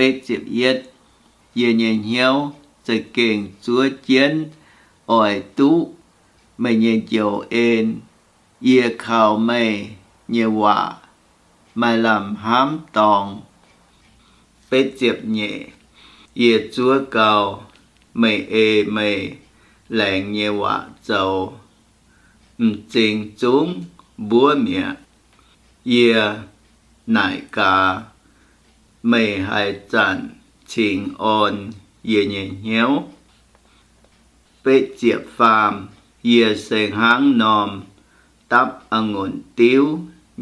Betv ziepc yietv, yie nyei hnyouv za'gengh zuov jienv oix duqv meih nyei njoux en. Yie kaux meih nyei waac maaih lamh hnamv dorngx. Betv ziepc nyeic, yie zuov gau meih ei meih laengz nyei waac zoux, m'zing zungv mbuov mi'aqv. Yie naaic gaax, meih haaix zanc cingx orn yie nyei hnyouv? Betv ziepc faam, yie se hnangv norm dapv a'ngunc diuv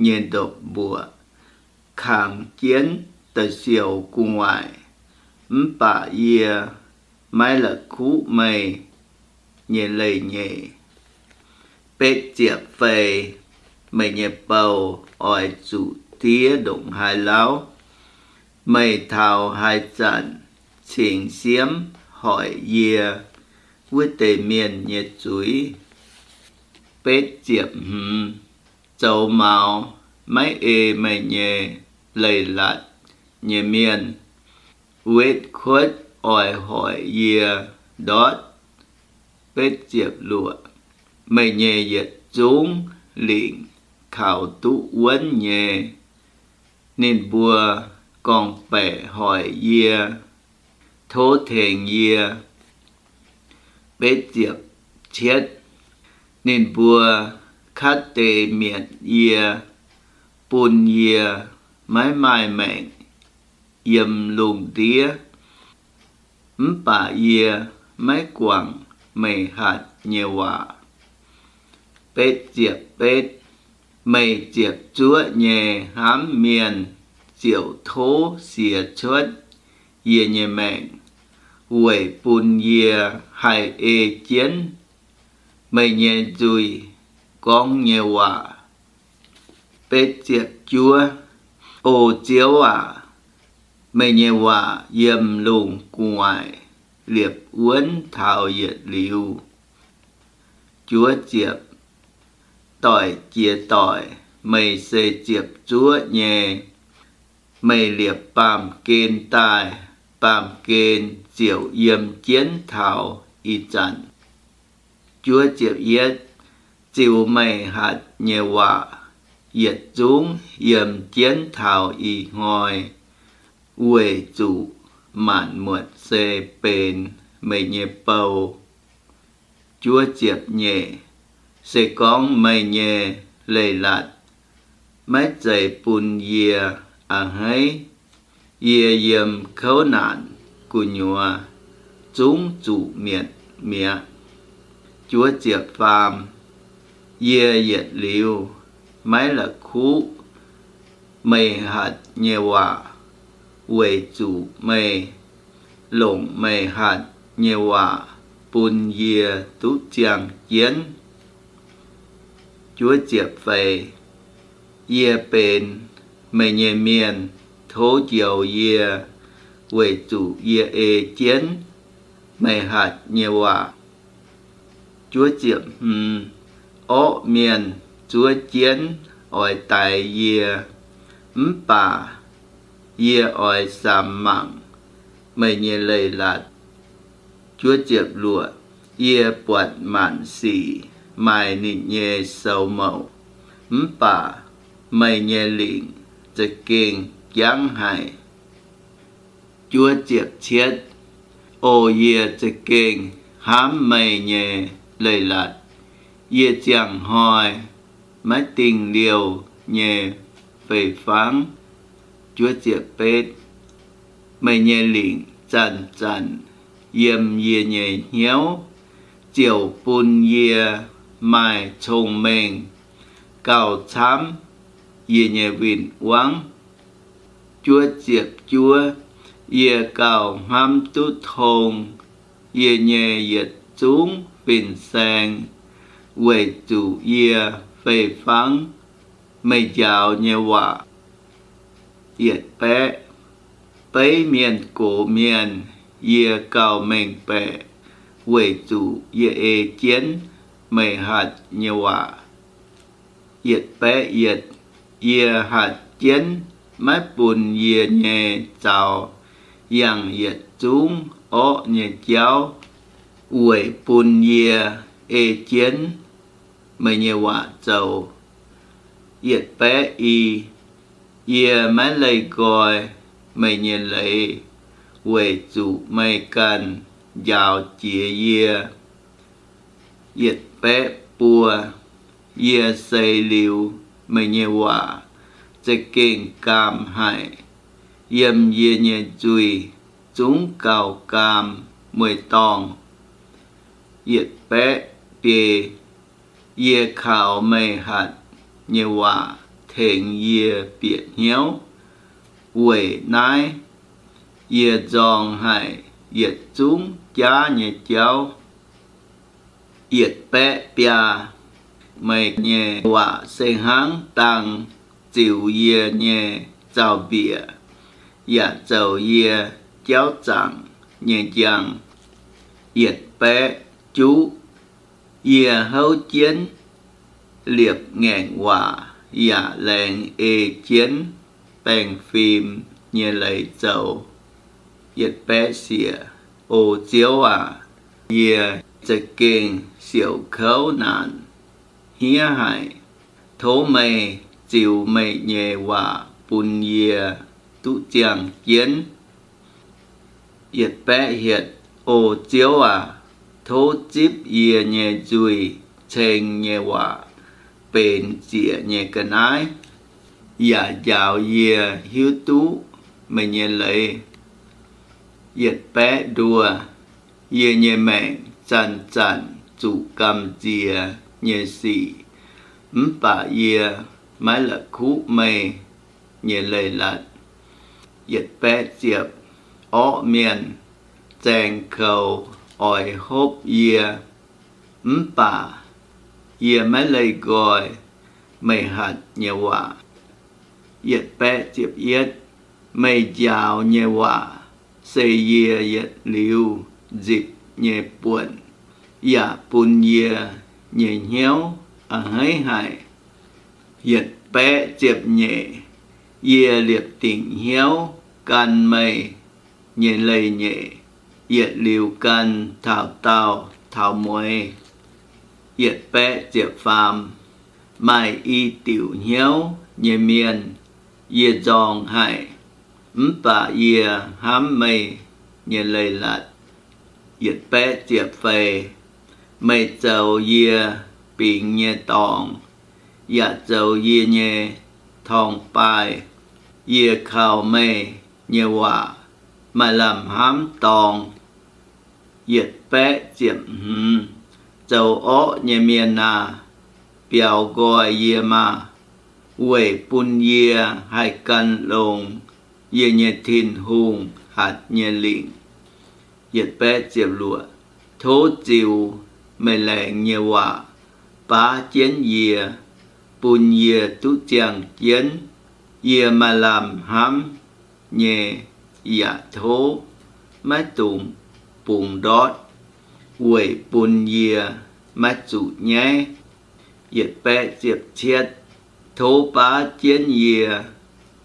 nyei ndopv-mbuoqc, kangx jienv da'siouc gu'nguaaic, mv baac yie maiv la'kuqv meih nyei leiz-nyeic. Betv ziepc feix, meih nyei bou oix zuqc diev ndongc haaix lauh? Meih taux haaix zanc cingx siemv hoic yie wuov deix mienh nyei zuiz? Betv ziepc hmz, zoux maux maiv ei meih nyei leiz-latc nyei mienh, wetv kuotv oix hoic yie ndortv. Betv ziepc luoqc, meih nyei yietc zungv lingc kaux duqv wuonv nyei. Ninh mbuo gorngv-baeqc hoic yie, tov tengx yie. Betv ziepc cietv, ninh mbuo katv deix mietc yie, bun yie maiv maaih maengc yiem lungh ndiev, mv baac yie maiv guangc meih hatc nyei waac. Betv ziepc betv, meih ziepc zuoqv nyei hnamv mienh ziouc tov siex cuotv yie nyei maengc, weic bun yie haih ei jienv meih nyei nzuih gorngv nyei waac. Betv ziepc juov, O Ziouv aac, meih nyei waac yiem lungh gu'nguaaic liepc wuonv taux yietc liuz. Juov ziepc, doic jiex doic, meih se ziepc zuoqv nyei. Meih liepc baamh gen daaih, baamh gen ziouc yiem jienv taux ih zanc. Juov ziepc yietv, ziux meih hatc nyei waac yietc zungv yiem jienv taux ih hnoi, weic zuqc maanc muotc se benx meih nyei bou. Juov ziepc nyeic, se gorngv meih nyei leiz-latc maiv zeiz bun yie a'hneiv, yie yiem kouv naanc gu'nyuoz zungv zuqc mietc mi'aqv. Juov ziepc faam, yie yietc liuz maiv la'kuqv meih hatc nyei waac, weic zuqc meih longc meih hatc nyei waac bun yie duqv ziangh jienv. Juov ziepc feix, yie benx meih nyei mienh, tov njoux yie, weic zuqc yie ei jienv meih hatc nyei waac. Juov ziepc hmz, orqv mienh zuov jienv oix daix yie, mv baac yie oix samx mangc meih nyei leiz-latc. Juov ziepc luoqc, yie buatc maanc sic maaih ninh nyei soux mouc, mv baac meih nyei lingc za'gengh jangv haic. Juov ziepc cietv, O yie za'gengh hnamv meih nyei leiz-latc. Yie ziangh hnoi maiv dingh liouh nyei fei-fangv. Juov ziepc betv, meih nyei lingc zanc-zanc yiem yie nyei hnyouv, ziouc bun yie maaih cong-mengh gauh camv yie nyei win-wangv. Juov ziepc juov, yie gauh hnamv duqv tong yie nyei yietc zungv fin-saeng, weic zuqc yie fei-fangv meih njaaux nyei waac. Yietc baeqv, beiv mienh gox mienh yie gauh mengh baeqc, weic zuqc yie ei jienv meih hatc nyei waac. Yietc baeqv yietc, yie hatc jienv maiv bun yie nyei zaux yangh yietc zungv orqv nyei jauv weic bun yie ei jienv meih nyei waac zoux. Yietc baeqv i, yie maiv leih nqoi meih nyei leiz weic zuqc meih ganh njaaux jiex yie. Yietc baeqv buo, yie seix liuz meih nyei waac za'gengh gaam haic. Yiem yie nyei nzuih zungv gauh gaam mueiz-dorngh. Yietc baeqv biei, yie kaux meih hatc nyei waac tengx yie bieqc hnyouv. Weic naaiv yie nzorng haic yietc zungv jaav nyei jauv. Yietc baeqv biaa, meih nyei waac se hnangv dang ziux yie nyei zaux-mbiec, yaac zoux yie jauv zaangc nyei njang. Yietc baeqv juqv, yie houv jienv liepc ngaengc waac yaac laengz ei jienv baengh fim nyei leiz zoux. Yietc baeqv siec, O Ziouv aac, yie za'gengh siouc kouv naanc hniev haic. Tov meih ziux meih nyei waac bun yie duqv ziangh jienv. Yietc baeqv hietc, O Ziouv aac, tov zipv yie nyei nzuih ceng nyei waac benx ziec nyei ga'naaiv, yaac njaaux yie hiuv duqv meih nyei leiz. Yietc baeqv nduoh, yie nyei maengc zanc-zanc zuqc gamh nziex nyei sic, mv baac yie maiv la'kuqv meih nyei leiz-latc. Yietc baeqv ziepc, orqv mienh zaeng koux oix hopv yie, mv baac yie maiv leih nqoi meih hatc nyei waac. Yietc baeqv ziepc yietv, meih njaaux nyei waac se yie yietc liuz nzipc nyei buonc, yaac bun yie nyei hnyouv a'hneiv haic. Yietc baeqv ziepc nyeic, yie liepc dingc hnyouv gan meih nyei leiz-nyeic, yietc liuz gan taux daauh taux mueiz. Yietc baeqv ziepc faam, maaih i diuc hnyouv nyei mienh yie nzorng haic, mv baac yie hnamv meih nyei leiz-latc. Yietc baeqv ziepc feix, meih zoux yie bingx nyei dorngx, yaac zoux yie nyei torngv-baaih. Yie kaux meih nyei waac maaih lamh hnamv dorngx. Yietc baeqv ziepc hmz, zoux orqv nyei mienh aah! Biaux nqoi yie maah! Weic bun yie haih gan longx yie nyei Tin-Hungh hatc nyei lingc. Yietc baeqv ziepc luoqc, tov ziux meih laengz nyei waac baav jienv yie, bun yie duqv ziangh jienv. Yie maaih lamh hnamv nyei yaac tov maiv dungx bungx ndortv, weic bun yie maiv zuqc nyaiv. Yietc baeqv ziepc cietv, tov baav jienv yie,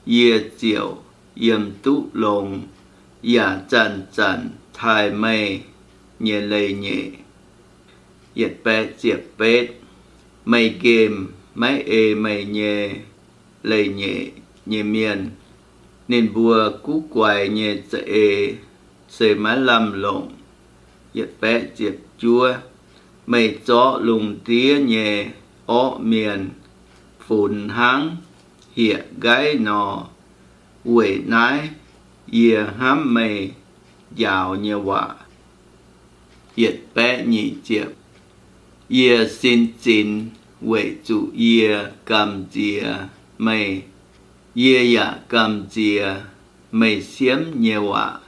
yie ziouc yiem duqv longx, yaac zanc-zanc taaih meih nyei leiz-nyeic. Yietc baeqv ziepc betv, meih nqemh maiv ei meih nyei leiz-nyeic nyei mienh. Ninh mbuo guv guaix nyei za'eix se maiv lamh longc. Yietc baeqv ziepc juov, meih zorqv lungh ndiev nyei orqv mienh funx hnangv hieh nqaiv nor. Weic naaiv yie hnamv meih njaaux nyei waac. Yietc baeqv nyic ziepc, yie sin zinx weic zuqc yie gamh nziex meih. Yie yaac gamh nziex meih siemv nyei waac.